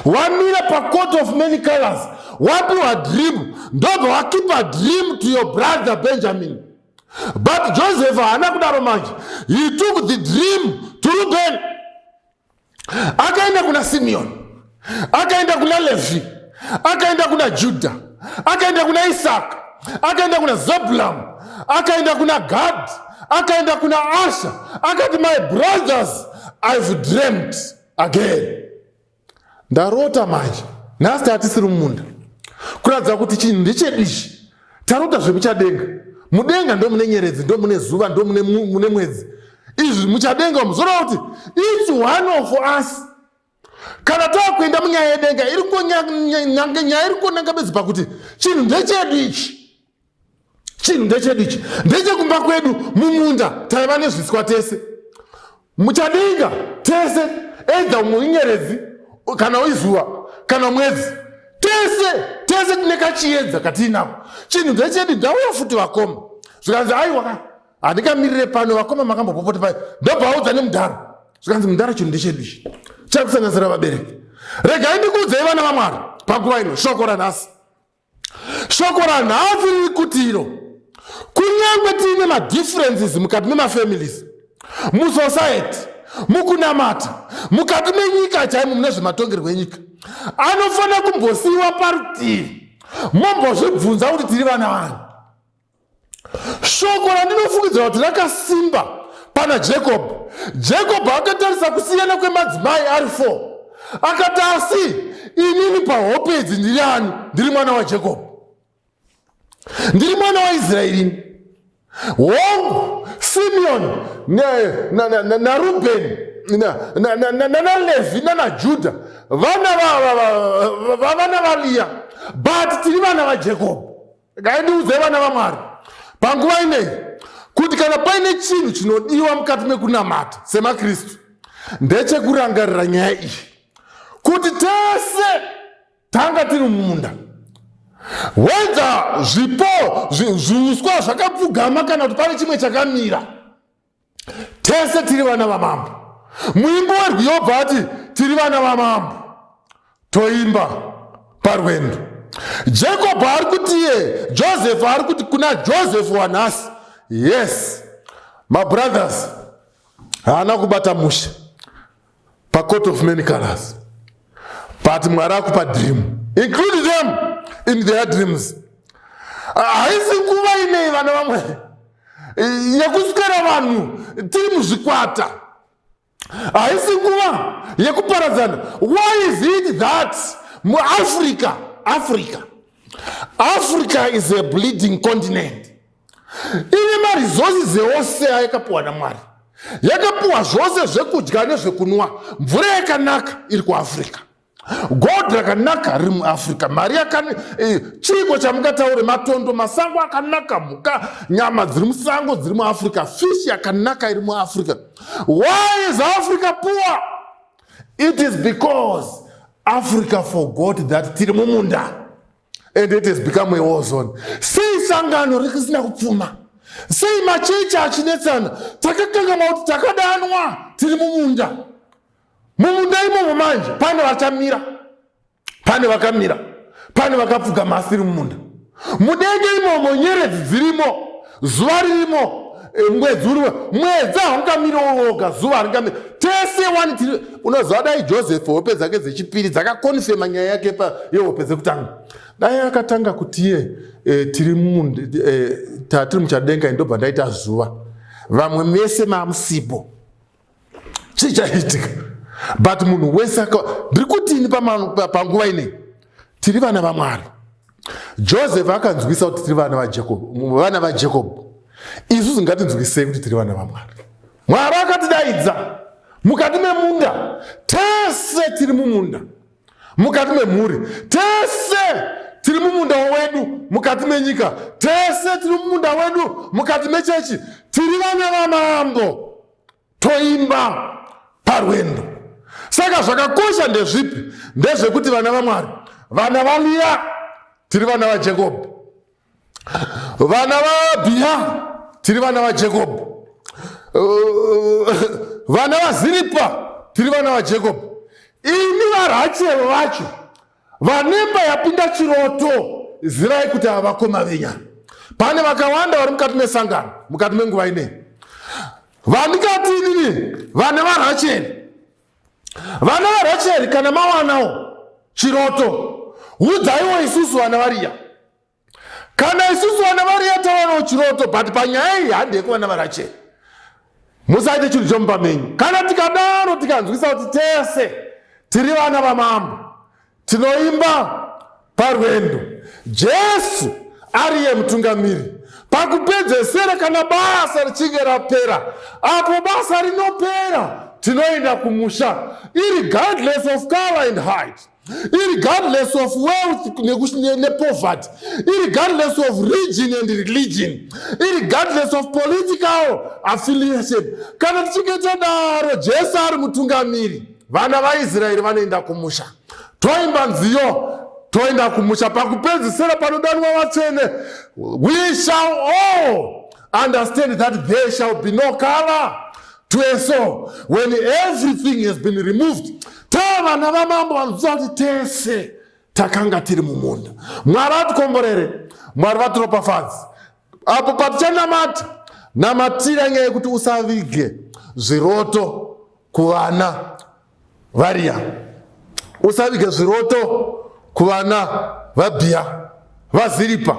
F: Wamira pacoat of many colors, wapiwa dream, ndobva wakipa dream to your brother Benjamin. But Joseph haana kudaro manje. He took the dream to Ruben, akaenda kuna Simeon, akaenda kuna Levi, akaenda kuna Judah, akaenda kuna Isaka, akaenda kuna Zebulam, akaenda kuna Gad, akaenda kuna Asha, akati, "My brothers, I've dreamt again. Ndarota manje nhasi tatisiri mumunda, kuratidza kuti chinhu ndechedu ichi. Tarota zvemuchadenga. Mudenga ndo mune nyeredzi, ndo mune zuva, ndo mune mwedzi. Izvi muchadenga umu zoreva kuti each one of us, kana taakuenda munyaya yedenga, iri nyaya iri kungonanga bedzi pakuti chinhu ndechedu ichi, chinhu ndechedu ichi, ndechekumba kwedu. Mumunda taiva nezviswa tese, muchadenga tese, either muinyeredzi kana izuva kana mwedzi, tese tese tine kachiedza katiinako. Chinhu ndechedu. Ndauya futi, vakoma." Zvikanzi, "Aiwa, handingamirire pano, vakoma makambopopota pai." Ndobva audza nemudhara, zvikanzi, "Mudhara, chinhu ndechedu ichi, chakusanganisira vabereki." Regai ndikuudzei, vana vaMwari, panguva ino, shoko ranhasi, shoko ranhasi riri kuti iro kunyange tiine madifferences mukati memafamilies, musociety, mukunamata, mukati menyika chaimo, mune zvematongerwo enyika, anofanira kumbosiyiwa parutivi, mombozvibvunza kuti tiri vana vanhu. Shoko randinofungidzira kuti rakasimba pana Jacob, Jacob akatarisa kusiyana kwemadzimai ari 4, akati, "Asi inini pahope idzi ndiri ani? Ndiri mwana waJacob, ndiri mwana waIsraerini. Hongu, Simeon naRubhen naLevhi nanaJudha vana vaLiya, but tiri vana vaJacob." Ngaindiudze, vana vaMwari, panguva inei kuti kana paine chinhu chinodiwa mukati mekunamata semaKristu, ndechekurangarira nyaya iyi kuti tese tanga tiri mumunda, whether zvipo zviuswa zvakapfugama kana kuti pane chimwe chakamira, tese tiri vana vamambo. Muimbo werwiyo obva ati, "Tiri vana vamambo, toimba parwendo." Jacob ari kuti iye, Joseph ari kuti kuna Joseph wanhasi, yes, mabrothers haana kubata mushe pacoat of many colors, but Mwari akupa dream, include them in their dreams. Haisi nguva inei, vana vamwe, yekuswera vanhu tiri muzvikwata. Haisi nguva yekuparadzana. Why is it that muAfrica, Africa, Africa is a bleeding continent, ine maresources ose ayakapiwa naMwari? Yakapiwa zvose zvekudya nezvekunwa. Mvura yakanaka iri kuAfrica, gold rakanaka riri muAfrica, mari chiko chamungataure, matondo, masango akanaka, mhuka, nyama dziri musango dziri muAfrica, fish yakanaka iri muAfrica. Why is Africa poor? It is because Africa forgot that tiri mumunda and it has become a war zone. Sei sangano risina kupfuma? Sei machechi achinetsana? Takakanganwa kuti takadanwa tiri mumunda. Mumunda imomo manje pane vachamira, pane vakamira, pane vakapfugama asiri mumunda. Mudenge imomo nyeredzi dzirimo, zuva ririmo. eh, mwedzi uri mwedzi haungamiri woga, zuva haringamiri tese wani tiri. Unoziva, dai Joseph hope dzake dzechipiri dzakakonfema nyaya yake yehope dzekutanga, dai akatanga kuti iye tiri tatiri muchadenga, indobva ndaita zuva, vamwe mese mamusipo, chii chaiitika? But munhu wese aka, ndiri kutini panguva inei, tiri vana vaMwari. Joseph akanzwisa kuti tiri vana vaJacob, vana vaJacob. Isusu ngatinzwisei kuti tiri vana vaMwari. Mwari akatidaidza mukati memunda. Tese tiri mumunda mukati memhuri, tese tiri mumunda wedu mukati menyika, tese tiri mumunda wedu mukati mechechi, tiri vana vamambo, toimba parwendo. Saka zvakakosha ndezvipi? Ndezvekuti vana vaMwari, vana vaLiya, tiri vana vaJacob, vana vaBhiya, tiri vana vaJacob, vana vaZiripa, tiri vana vaJacob. Imi vaRachel vacho vanemba yapinda chiroto, zivai kuti ava vakoma venyana. Pane vakawanda vari mukati mesangano mukati menguva inei vandikati inini vana vaRacheri. Vana vaRacheri, kana mawanawo chiroto, udzaiwo isusu vana vaRiya. Kana isusu vana vaRiya tawanawo chiroto, but panyaya iyi handei kuvana vaRacheri, musaite chinhu chomumba menyu. Kana tikadaro, tikanzwisa kuti tese tiri vana vamambo, tinoimba parwendo, Jesu ariye mutungamiri, pakupedzesera kana basa richinge rapera, apo basa rinopera, tinoenda kumusha, irregardless of color and height, irregardless of wealth nepoverty, irregardless of region and religion, irregardless of political affiliation. Kana tichinge tadaro, Jesu ari mutungamiri, vana vaIsraeri vanoenda kumusha, toimba nziyo, toenda kumusha. Pakupedzisira panodanwa vatsvene, we shall all understand that there shall be no color to a soul when everything has been removed. Tava vana vamambo vanoziva kuti tese takanga tiri mumunda. Mwari atikomborere, Mwari vatiropafadzi. Apo patichanamata, namatira nyaya yekuti usavige zviroto kuvana vaRiya, usavige zviroto kuvana vaBhiya, vaZiripa.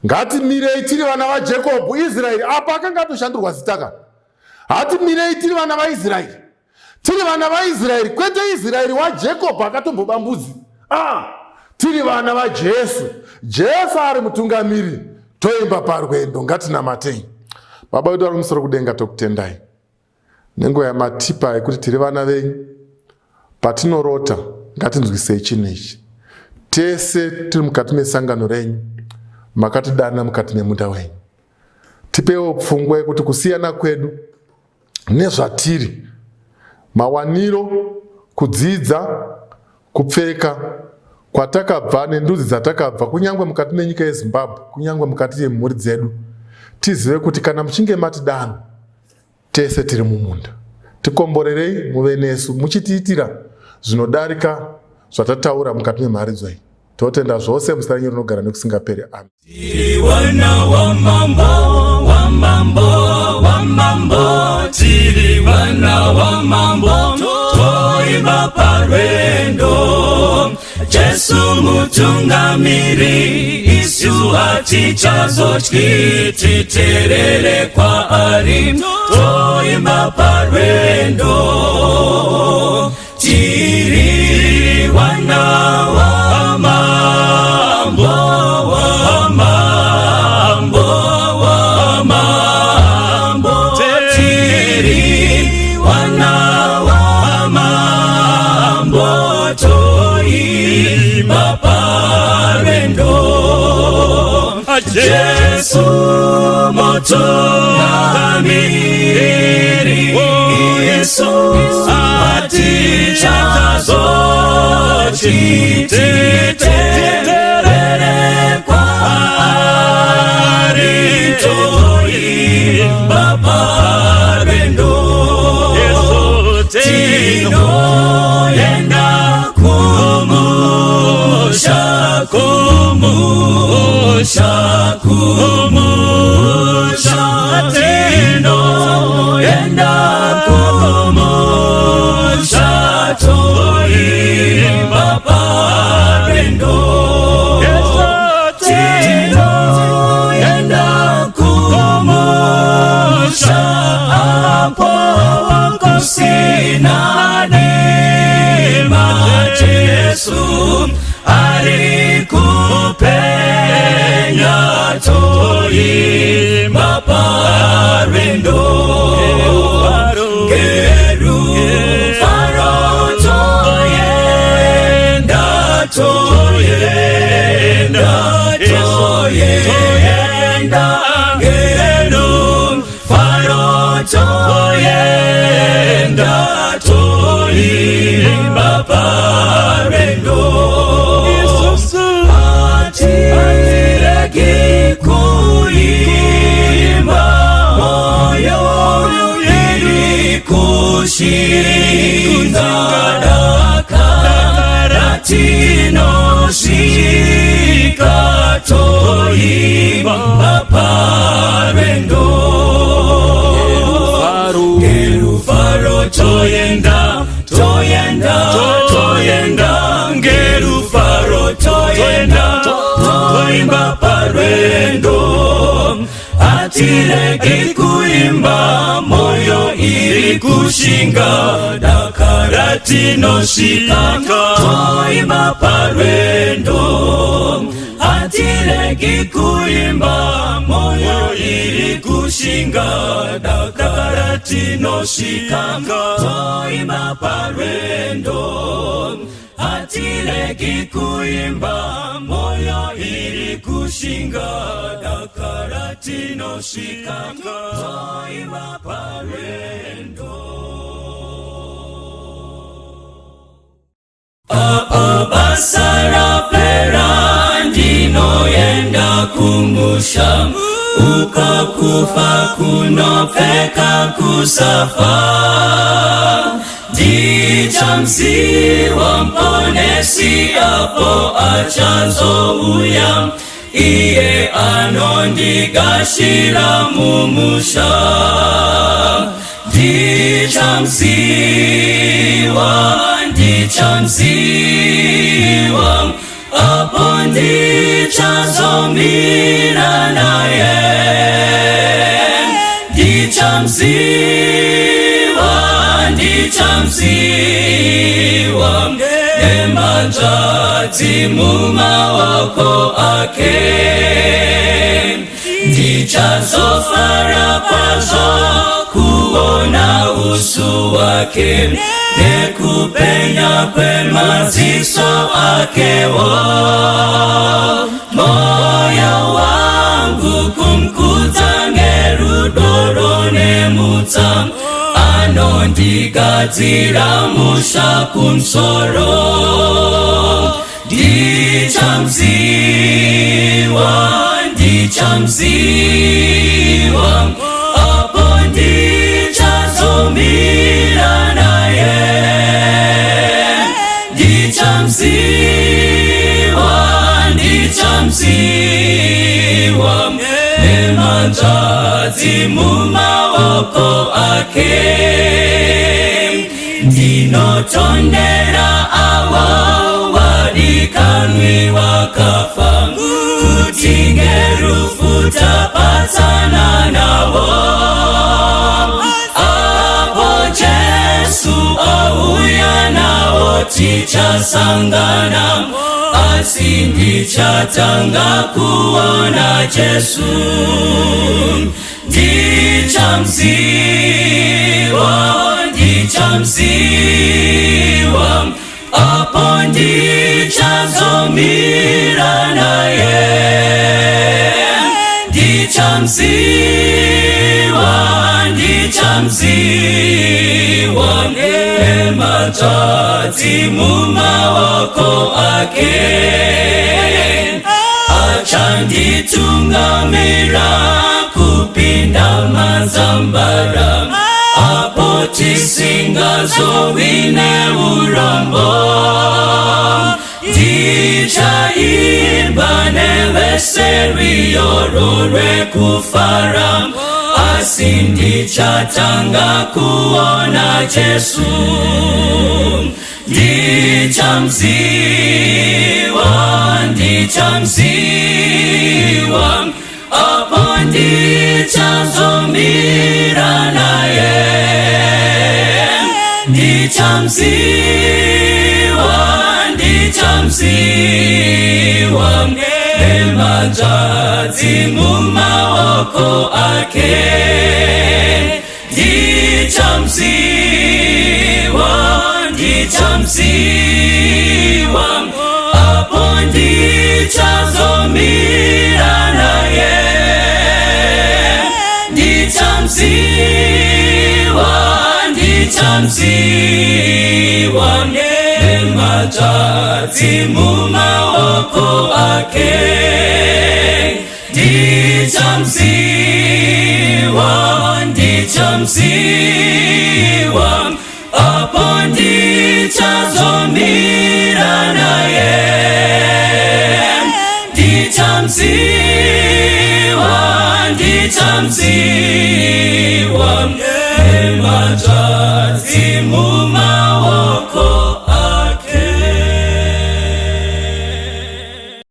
F: Ngatimirei tiri vana vaJakobhu, Israeri. Apa akanga atoshandurwa zita ka. Hatimirei tiri vana vaIsraeri, tiri vana vaIsraeri, kwete Israeri waJakobhu akatomboba mbudzi. Ah, tiri vana vaJesu, Jesu ari mutungamiri, toimba parwendo. Ngatinamatei. Baba vedu vari kumusoro kudenga, tokutendai nenguva yamatipa yekuti tiri vana venyu. Patinorota, ngatinzwisei chinhu ichi: tese tiri mukati mesangano renyu, makatidana mukati memunda wenyu. Tipewo pfungwa yekuti kusiyana kwedu nezvatiri, mawaniro, kudzidza, kupfeka, kwatakabva nendudzi dzatakabva, kunyange mukati menyika yeZimbabwe, kunyange mukati yemhuri dzedu, tizive kuti kana muchinge matidana, tese tiri mumunda. Tikomborerei, muve nesu muchitiitira zvinodarika zvatataura mukati memharidzo iyi. Totenda zvose muzita renyu rinogara nekusingaperi. Amen.
B: Tiri wana wa mambo, wa mambo, wa mambo. Tiri wana wa mambo, toimba parwendo. Jesu mutungamiri, isu hatichazotyi, titerere kwaari, toimba parwendo. Tiri wana wa mambo, wa mambo, wa mambo. Tiri wana wa mambo, toimba parwendo. Jesu mutungamiri, isu hatichazotyi, titerere kwaari, toimba parwendo. Tinoenda kumusha, kumusha, kumusha. Toimba parwendo Ngerufaro toyenda toyenda toyenda ngerufaro toyenda toimba parwendo Hatiregi kuimba moyo iri kushinga dakara tinosvika toimba parwendo ngerufaro toyenda toyenda toyenda ngerufaro toyenda toimba parwendo hatiregi kuimba moyo iri kushinga dakara tinosvika toimba parwendo hatiregi kuimba moyo iri kushinga dakara tinosvika toimba parwendo hatiregi kuimba moyo iri kushinga dakara tinosvika toimba parwendo. Apo basa rapera ndinoenda kumusha uko kufa kunopfeka kusafa ndichamuziva Muponesi apo achazouya iye anondigashira mumusha ndichamuziva ndichamuziva apo ndichazomira naye ndichamuziva ndichamuziva nemanzvadzi mumaoko ake ndichazofara kwazvo kuona uso wake nekupenya kwemaziso akewo moyo wangu kumkudza ngerudo runemutsa anondigadzira musha kumusoro ndichamuziva ndichamuziva apo ndichazomira naye ndichamuziva ndichamuziva nemanzvadzi mumaoko ake ndinotondera ava vadikanwi vakafa kuti ngerufu tapatsana navo apo Jesu auya navo tichasangana asi ndichatanga kuona Jesu ndichamuziva ndichamuziva apo ndichazomira naye ndichamuziva ndichamuziva nemanzvadzi mumaoko ake achanditungamira kupinda mazambara apo tisingazovi neurombo ndichaimba nevese rwiyo rwekufara asi ndichatanga kuona Jesu ndichamuziva ndichamuziva apo ndichazomira naye ndichamuziva ndichamuziva. Nemanzvadzi mumaoko ake. Ndichamusiwa, ndichamusiwa, apo ndichazomira naye. Ndichamusiwa, ndichamusiwa, nemanzvadzi mumaoko ake. Ndichamusiwa, ndichamusiwa, apo ndichazomira naye. Ndichamusiwa, ndichamusiwa, nemanzvadzi mumaoko.